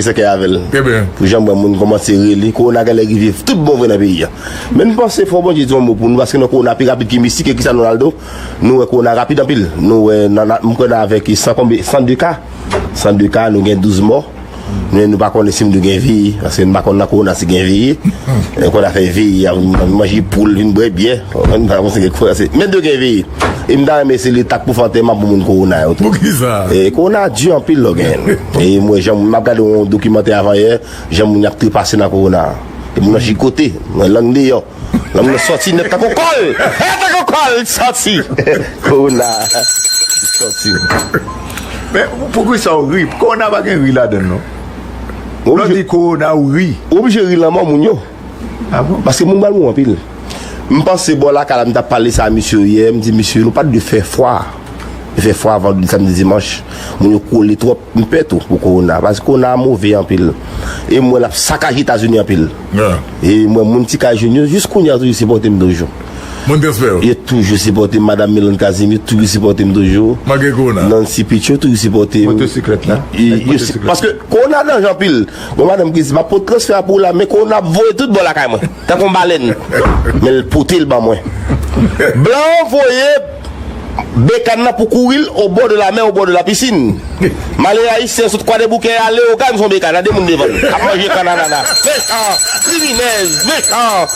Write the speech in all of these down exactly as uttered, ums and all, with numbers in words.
sèkèy avè l. Pou jan m wè moun kòmanse rele, kowona genlè rive tout bon vre nan peyi a. Men m panse fò Bondye di yon mo pou nou, paske nan kowona pi rapid ki mistik, e kisa nou al do? Nou wè kowona rapid anpil. Nou wè, nan, nan, m kwè nan avèk san konbe, san de ka. San de ka, nou gen douz mò. Men nou pa konnen si m dwe gen veye, paske nou pa konn nan kowona si gen veye. E kowona fè veye, manje poul, vin bwè byè. Nou pa konn si gen kowona, se, men dwe gen veye. E m ta renmen se Leta k pou fè antèman pou moun kowona yo tou. Poukisa? E kowona di anpil lè w genyen l. E mwen, jan m ap gade yon dokimantè avan yè, jan moun y ap trepase nan kowona. E moun nan jigote, nan lang deyò. Lang nan sòti nèt tankou kòl. E tankou kòl, sòti. Kowona, sòti. Men, poukisa w ri? Kowona pa gen ri ladan l, non. Lè w di kowona, w ri. Ou oblije ri lanmò moun yo. Ah bon? Paske moun pral mouri anpil. M panse bò lakay la, m t ap pale sa a misye yè, m di, "Misye, nou pa t dwe fè fwa." Fè fwa vandredi, samdi, dimanch. Moun yo kole twòp. M pè tou pou kowona. Paske kowona move anpil. E m wè l ap sakaje Etazini anpil. E m wè moun ti kay jwenn yo, jis kounye a, toujou sipòte m toujou. Moun transfè yo. Yo toujou sipòte m, madanm Melanie Casimir toujou sipòte m toujou. Malgre kowona. Nancy Pitcho toujou sipòte m. Motosiklèt la. Paske kowona danje anpil. Bon, madanm ki di, "M ap pot transfè a pou ou la, men kowona ap voye tout bò lakay mwen. Tankou yon balèn." Men l pote l ban mwen. Blan voye bekàn nan pou kouri l au bord de la mer, au bord de la piscine. Malere ayisyen sot Kwadèboukè ale Ogàn, se yon bekàn, a de moun devan l. Ap manje kannanana. Mechan, kriminèl, mechan,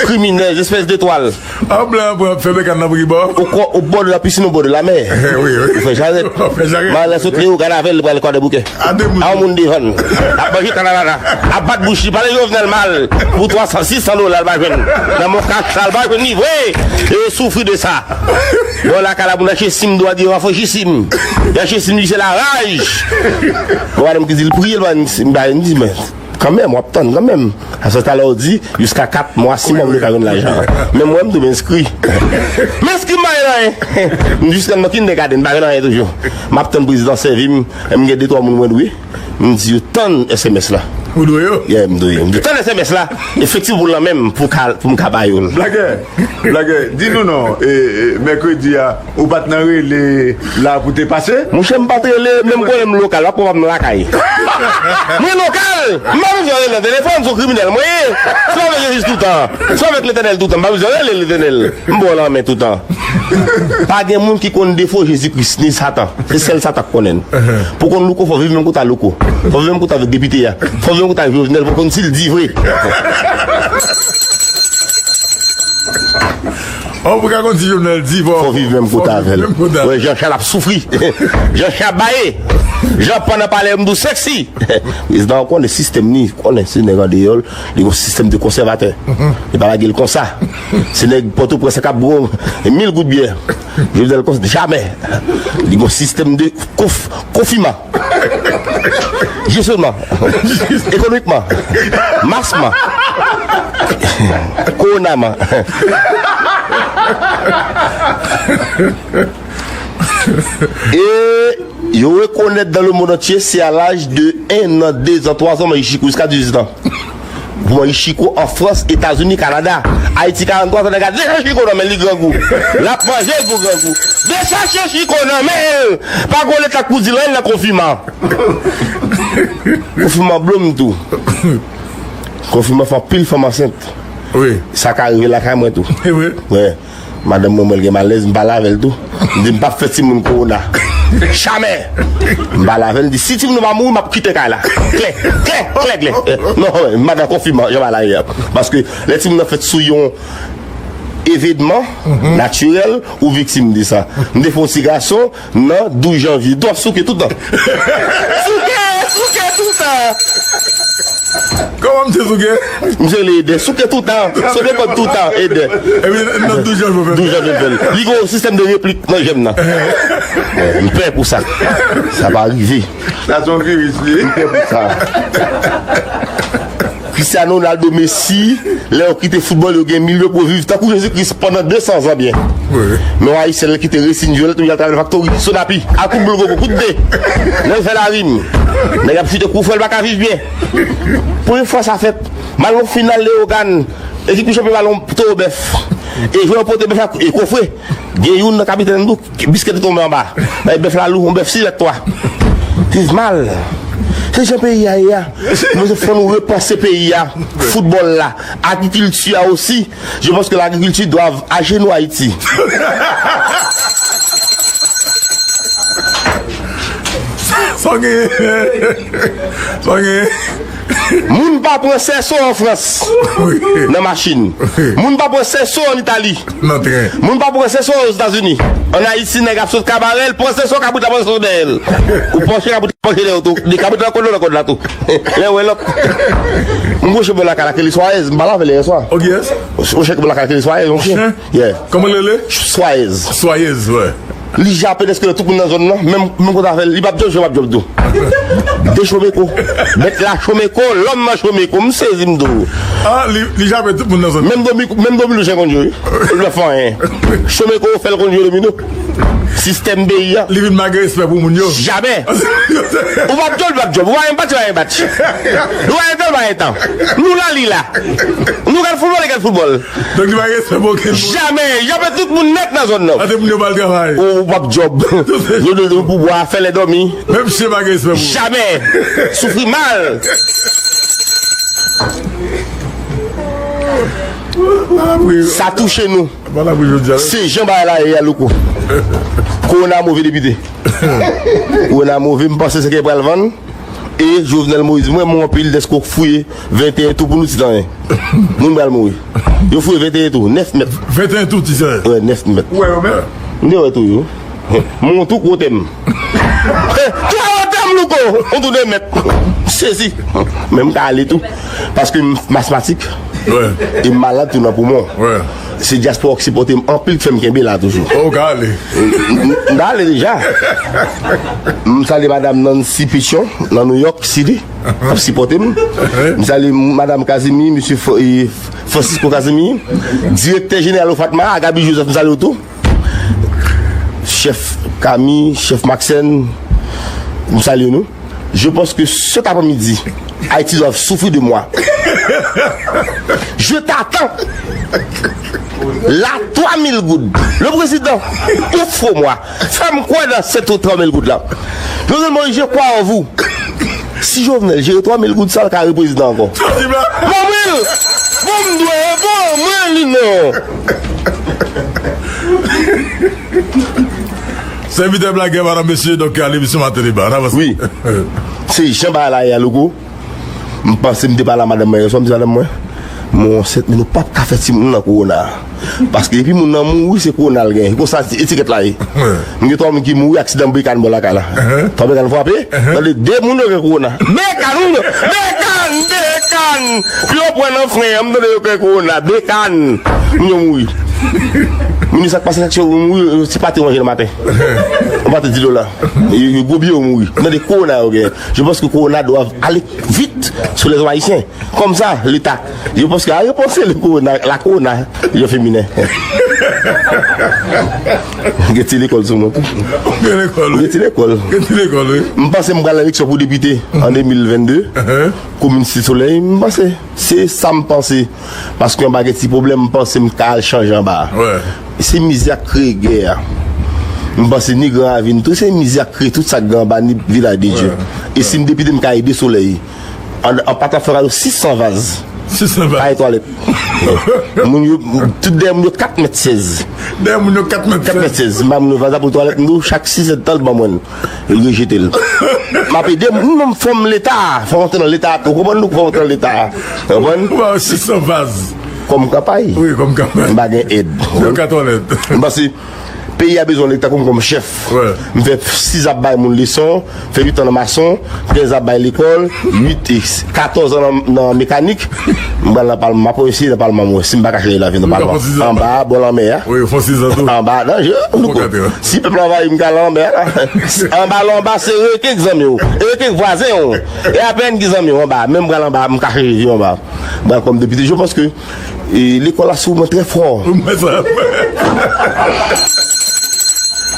kriminèl, espès de twal. An blan pran fè bekàn nan pou ki bò? Au, au bord de la piscine, au bord de la mer. Wi, wi. Ou fè jarèt. Ou fè jarèt. Malè sot Leyogàn avè l, li pral Kwadèboukè. A de moun. A yon moun devan l. Ap manje kannanana. Ap bat bouch li, pale Jovenel mal. Pou twa san, sis san dola, l pa jwenn. Nan mon kach sa, l pa jwenn li vre. E yo soufri de sa. Bon, lakay la, moun achte sim, dwa di yo afranchisi m. Yo achte sim, li se la raj. Bon, madanm ki di l priye, l pa, m pa di, men. Kanmenm, w ap tann kanmenm. Sa se talè w di, jiska kat mwa, sis mwa, pou nou ka jwenn lajan. Men mwen, m tou m enskri. M enskri, m pa jwenn anyen. M jis rann mwen kindergarten, m pa jwenn anyen toujou. M ap tann prezidan sèvi m, m gen de twa moun mwen dwe. M di yo tann S M S la. Ou dwe yo? Yeah, m dwe yo. M di tann S M S la. Efektif pou l lan men m, pou ka, pou m ka ba yo l. Blagè, blagè, di nou non, e, e, mèkredi a, Ou pa t nan rele la pou te pase? Monchè, m pa t rele, menm konnen m lokal, w ap pran m nan lakay. Mwen lokal! M pa bezwen rele nan telefòn, se yon kriminèl mwen ye. Se avèk Jezi toutan. Se avèk Letènèl toutan. M pa bezwen rele Letènèl. M ba w lanmen toutan. Pa gen moun ki konn defo Jezi Kris, ni Satan. Se sèl Satan k konnen l. Pou konn louko, fò viv menm kote a louko. Fò viv menm kote avèk depite a. Fò viv menm kote avèk Jovenel, pou konn si l di vre. An, pou ka konn si Jovenel di, fò, fò viv menm kote avè l. Wè, Jean Charles ap soufri. Jean Charles baye. Jean pandan pale m tou sexy. Prezidan an konnen sistèm ni, konnen se nèg andeyò l, li gon sistèm de konsèvatè. Li pa lage l konsa. Se nèg Pòtoprens k ap bwè mil gout byè. Jovenel konsa, jamè. Li gon sistèm de konf, konfiman. Jisteman. Ekonomikman. Masman. Kowonaman. E yo rekonèt dans le monde entier, se a laj de un an, deux ans, trois ans, men li chiko jiska dizuit an. Pou mwen, li chiko an Frans, Etazini, Kanada. Ayiti, karannntwa zan, nèg la dechache chiko nan men l, li grangou. L ap manje l pou grangou. Dechache chiko nan men l. Pa gon leta k pou di l anyen nan konfinman. Konfinman blom tou. Konfinman fè anpil fanm ansent. Wi. Sa ka rive lakay mwen tou. E vre? Wi. Madanm mwen, mwen gen malèz, m pale avè l tou. M di, "M p ap fè timoun kowona. Jamè!" M pale avè l, m di, "Si timoun ou pa mouri, m ap kite kay la. Klè, klè, klè, klè." Non, madanm konfiman, jan m pale avè l. Paske lè timoun nan fèt sou yon evenman natirèl, ou viktim de sa. M te fè yon ti gason, nan douz janvye. Dwa souke toutan. Souke, souke toutan. Kòman misye souke? Misye rele Edè. Souke toutan. Souke kòd toutan, Edè. Epi, nan douz janvye, fè. Douz janvye, fè. Li gon sistèm de replik nan jèm nan. M pè pou sa. Sa pa rive. Sa se yon viris, li. M pè pou sa. Cristiano Ronaldo, Messi, lè yo kite foutbòl, yo gen milyon pou yo viv tankou Jezi Kris pandan de san zan byen. Wi. Men yon Ayisyen, lè l kite Racing Joinville, tou y al travay nan faktori, Sonapi, al kout boul gogo, kout de. Lè l fè larim, nèg ap chite kou fè l pa ka viv byen. Premye fwa sa fèt, m al nan final Leyogàn, ekip ki chanpyon balon towo bèf. E jwè yo pote bèf la e kofre. Gen youn nan kapitèn tou, biskèt li tonbe anba. Bay bèf la lou, yon bèf sis mèt twa. Viv mal. Se jan peyi a ye a. Nou fò nou repanse peyi a. Foutbòl la, agrikilti a osi. Je pense que l'agriculture doit ajenou Ayiti. Sa w genyen? Sa w genyen? Moun pa pran sèso an Frans nan machin. Moun pa pran sèso an Itali. Nan tren. Moun pa pran sèso Ozetazini. An Ayiti, nèg ap sot kabarè l, pran sèso kabrit la, pran sèso dèyè l. Ou panche kabrit la, panche dèyè w tou. Li kabrit la, kòd la, kòd la tou. Lè w wè lòt. M gwo chen bò lakay la, ke li Swayez, m pale avè l yè swa. Ok, yes. Gwo chen bò lakay la, ke li Swayez, yon chen. Yeah. Kòman l rele? Swayez. Swayez, wè. Li jape dèske tout moun nan zòn nan, menm, menm kote avè l, li p ap djòb, jan p ap djòb tou. De chomeko. Bèt la chomeko, lòm nan chomeko, m sezi m tou. Ah, li, li jape tout moun nan zòn. Menm domino, menm domino jan konn jwe. Li pa fè anyen. Chomeko fè l konn jwe domino. Sistèm peyi a. Li vin malgre respè pou moun yo. Jamè. Ou p ap djòb, ou p ap djòb. Ou pa gen pati, ou pa gen pati. Ou pa gen tan, ou pa gen tan. Nou la, li la. Nou gad foutbòl, li gad foutbòl. Donk li pa gen respè pou okenn moun. Jamè. Jape tout moun nèt nan zòn nan. Antre moun yo pa al travay. Ou p ap djòb. Yo de pou bwa, fè lè dòmi. Menm chen pa gen respè pou ou. Jamè. Soufri mal. Sa touche nou. Se jan bagay la ye a, Louko. Kowona move depite. Kowona move, m panse se ke pral vann. E Jovenel Moïse, mwen, mwen anpil dèske w fouye venteyen tou pou nou ti tanyen. Moun pral mouri. Yo fouye venteyen tou, nèf mèt. Venteyen tou, ti tanyen. Wè, nèf mèt. Ou wè yo menm? M te wè tou yo. Mwen tou kote m. Twa wotè m, Louko. Yon tou de mèt. M sezi. Men m ka ale tou. Paske m asmatik. Wè. E m malad tou nan poumon. Wè. Se dyaspora k sipòte m anpil k fè m kenbe la toujou. Oh, ou ka ale. M, m, m ta ale deja. M salye madam Nancy Pichon nan New York City k ap sipòte m. M salye madam Casimir, mesye Fr-, e, Francisco Casimir, direktè jeneral Ofatma, Agaby Joseph, m salye w tou. Chèf Kami, chèf Maxène, m salye nou. Je pense que cet après-midi, Haïti doit souffrir de moi. Je t'attends. La, twa mil goud. Le président, offre-moi. Fè m kwè nan sèt ou twa mil goud la. Jovenel Moïse, je crois en vous. Si Jovenel jere twa mil goud sa, l ka reprezidan ankò. Ban mwen l! Ban m dwe, ban mwen li non! Sèvitè Blagè, madanm, mesye, donk, ale misyon maten deba. N avanse. Wi. Se jan bagay la ye a, Louko. M panse m te pale a madanm mwen yè swa, m di madanm mwen, mwen ansent, men nou p ap ka fè timoun nan kowona. Paske depi moun nan mouri, se kowona l gen. Konsa eti-, etikèt la ye. M gen twa moun ki mouri aksidan brikan bò lakay la. Twa brikan frape, tande de moun yo gen kowona. Brikan, brikan, brikan! Pou yo pran nan fren an, m tande yo gen kowona. Brikan! Moun yo mouri. Moun yo sa k pase, sa k mouri, se pate yo manje nan maten. Yon pate di dola. Yo, yo gwo byen yo mouri. M tande kowona yo gen. Je pense que corona doit aller vite sur les Haïtiens. Konsa, Leta, je pense que a repanse le corona, la corona, yo feminen. Gen ti lekòl sou mwen tou. Gen lekòl, wi. Gen ti lekòl. Gen ti lekòl, wi. M panse m pral nan eleksyon pou depite an de mil venn de, komin Site Solèy, m panse. Se sa m panse. Paske anba gen ti pwoblèm, m panse m ka al chanje anba a. Wè. Se mizè k kreye gè a. M panse ni Gran Ravin tou, se mizè k kreye tout sa k gen anba, ni Vilaj de Dye. Wè. E si m depite, m ka ede Solèy. An, an pa ta fè kado sis san vaz. Sis san vaz. Pa gen twalèt. Moun yo, tout dèyè moun yo kat mèt sèz. Dèyè moun yo kat mèt sèz. Kat mèt sèz. M ba moun yo vaz la pou twalèt, m di w, chak sis èdtan, l ban mwen l. Yo rejete l. M ap ede moun, m fòm Leta, fò antre nan Leta, ou konprann nou, fò antre nan Leta. Ou konprann? Ou ba yo sis san vaz. Kòm kanpay. Wi, kòm kanpay. M pa gen èd. Yo ka twalèt. M panse peyi a bezwen Leta kòm, kòm chèf. Wi. M fè sis ap bay moun leson, fè uit an nan mason, trèz ap bay lekòl, uit, katòz an nan, nan mekanik. M pral nan palman, m ap eseye nan palman, mwen, si m pa ka chanje lavi nan palman. Anba, bò lanmè a. Wi, fò sizan tou. Anba, danje, louko. Si pèp la anvayi m, m ka al anba la. Anba, anba, se reken k zanmi w. Reken k vwazen w. E apèn ki zanmi w anba. Men m pral anba, m ka chanje vi anba. M pral kòm depite. Je pense que, e, lekòl la sou mwen trè fò. Mwen sa.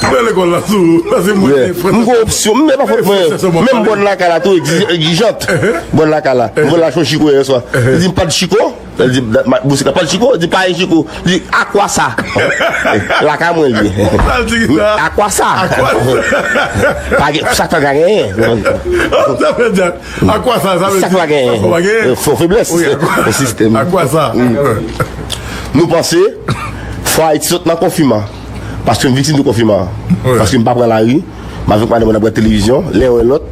Mwen lekòl la sou. Sa se mwen. M gen opsyon, men pa fòt mwen. Menm bòn lakay la tou egzi-, egzijant. Bòn lakay la. Mwen la chon chiko yè swa. Li di m pa t chiko. Li di, "Bousik la, pa di Chiko." Li di, "Pa gen Chiko." Li di, "À quoi ça?" Lakay mwen li ye. Sa l di ki sa? "À quoi ça?" À quoi ça? Pa gen, sa k fè l pa genyen. Sa vle di, à quoi ça? Sa vle di, sa k fè l pa genyen. Sa k fè l pa genyen. Fò feblès. Wi, à quoi, sistèm. À quoi ça? Nou panse, fò Ayiti sot nan konfinman. Paske m viktim de konfinman an. Wi. Paske m pa pran lari, m avèk madanm mwen n ap gad televizyon, lè wè lòt,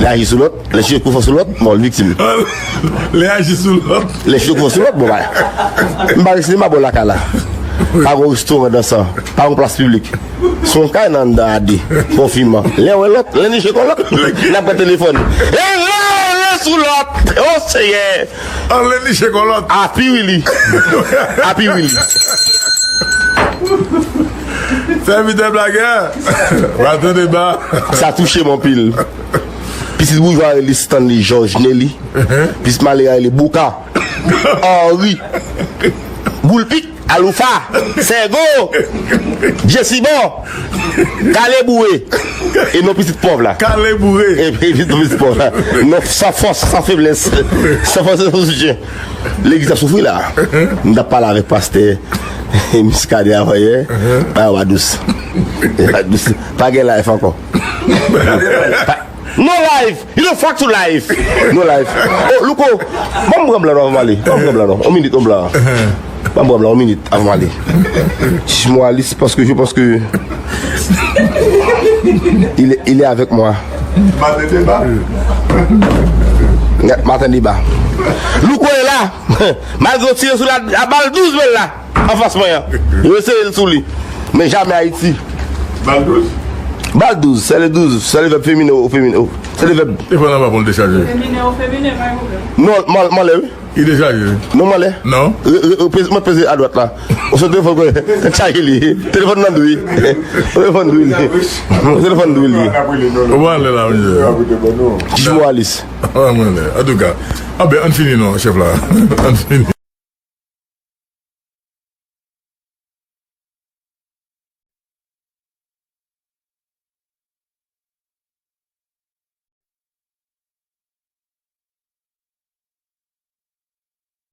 lè aji sou lòt, lè chire kouvè sou lòt, bon, l viktim. Lè aji sou lòt. Lè chire kouvè sou lòt, bon, ba. M pa gen sinema bò lakay la. Pa gen restoran dansan, pa gen plas piblik. Se yon kay nan anndan a de, konfinman. Lè wè lòt, lè niche kò lòt, n ap gad telefòn. E lè, lè sou lòt, o Seyè! Anlè niche kò lòt. Apiwili. Apiwili. Sèvitè blagè. Va tande ba. Sa touche m anpil. Pitit boujwa rele Stanley George Nelly. Pitit malere rele Bouka. Henri. Boulpik. Aloufa, Sègo, Jesibò, Kaleboure. E non pitit pòv la. Kaleboure. E, e non pitit pòv la. Non, san fòs, san feblès. San fòs, san soutyen. Legliz ap soufri la. M t ap pale avèk pastè Miskade avanyè. Bagay yo pa dous. Yo pa dous. Pa gen live ankò. Pa, No life! You don't fuck to life! No life. Oh, Louko, ban m pran blan non avan m ale. Ban m pran blan non. On minit, on blan. Ban m pran blan, on minit avan m ale. Dis-moi, Alice, parce que je pense que il est, il est avec moi. Maten deba. Maten deba. Louko est là. Malgré yo tire sou la, a bal douz mil la. Anfas mwen an. Yo eseye l sou li. Men jamè Ayiti. Bal douz? Bal douz, c'est le douze, c'est le verbe féminin au féminin. C'est le verbe. Telefòn nan pa pou l dechaje. Feminen ou feminen, pa gen pwoblèm. Non, m anlè, m anlè, wi. Li dechaje, wi. Non, m anlè. Non. Re, re, re, peze, mwen peze adwat la. Ou se telefòn kwen, chaje li. Telefòn nan dwe. Telefòn dwe li. Telefòn dwe li. Ou pa anlè la, mesye. Dis-moi, Alice. Ah, mwen anlè. Antouka. Ah ben, ann fini non, chèf la. Ann fini.